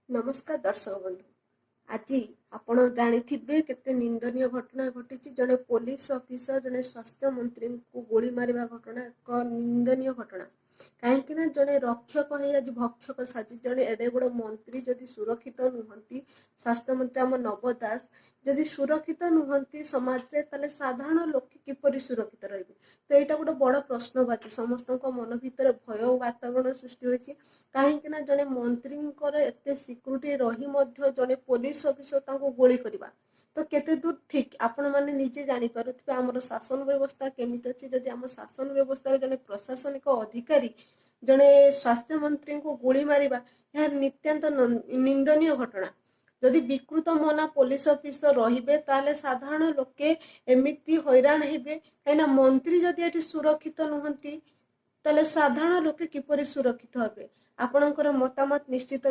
ନମସ୍କାର ଦର୍ଶକ ବନ୍ଧୁ, ଆଜି ଆପଣ ଜାଣିଥିବେ କେତେ ନିନ୍ଦନୀୟ ଘଟଣା ଘଟିଛି। ଜଣେ ପୋଲିସ ଅଫିସର ଜଣେ ସ୍ୱାସ୍ଥ୍ୟ ମନ୍ତ୍ରୀଙ୍କୁ ଗୁଳି ମାରିବା ଘଟଣା ଏକ ନିନ୍ଦନୀୟ ଘଟଣା। କାହିଁକି ନା ଜଣେ ରକ୍ଷକ ହେଇ ଆଜି ଭକ୍ଷକ ସାଜି, ଜଣେ ଏଡ଼େ ବଡ଼ ମନ୍ତ୍ରୀ ଯଦି ସୁରକ୍ଷିତ ନୁହନ୍ତି, ସ୍ୱାସ୍ଥ୍ୟମନ୍ତ୍ରୀ ଆମ ନବ ଦାସ ଯଦି ସୁରକ୍ଷିତ ନୁହନ୍ତି ସମାଜରେ, ତାହେଲେ ସାଧାରଣ ଲୋକେ କିପରି ସୁରକ୍ଷିତ ରହିବେ? ତ ଏଇଟା ଗୋଟେ ବଡ଼ ପ୍ରଶ୍ନବାଚୀ। ସମସ୍ତଙ୍କ ମନ ଭିତରେ ଭୟ ବାତାବରଣ ସୃଷ୍ଟି ହୋଇଛି। କାହିଁକି ନା ଜଣେ ମନ୍ତ୍ରୀଙ୍କର ଏତେ ସିକ୍ୟୁରିଟି ରହି ମଧ୍ୟ ଜଣେ ପୋଲିସ ଅଫିସର ତାଙ୍କୁ ଗୁଳି କରିବା ତ କେତେ ଦୂର ଠିକ୍, ଆପଣମାନେ ନିଜେ ଜାଣିପାରୁଥିବେ ଆମର ଶାସନ ବ୍ୟବସ୍ଥା କେମିତି ଅଛି। ଯଦି ଆମ ଶାସନ ବ୍ୟବସ୍ଥାରେ ଜଣେ ପ୍ରଶାସନିକ ଅଧିକାରୀ ଜଣେ ସ୍ୱାସ୍ଥ୍ୟମନ୍ତ୍ରୀଙ୍କୁ ଗୁଳି ମାରିବା, ଏହା ନିତ୍ୟାନ୍ତ ନିନ୍ଦନୀୟ ଘଟଣା। ଯଦି ବିକୃତ ମନା ପୋଲିସ ଅଫିସର ରହିବେ, ତାହେଲେ ସାଧାରଣ ଲୋକେ ଏମିତି ହଇରାଣ ହେବେ। କାହିଁକିନା ମନ୍ତ୍ରୀ ଯଦି ଏଠି ସୁରକ୍ଷିତ ନୁହନ୍ତି, ତାହେଲେ ସାଧାରଣ ଲୋକେ କିପରି ସୁରକ୍ଷିତ ହେବେ? ଆପଣଙ୍କର ମତାମତ ନିଶ୍ଚିତ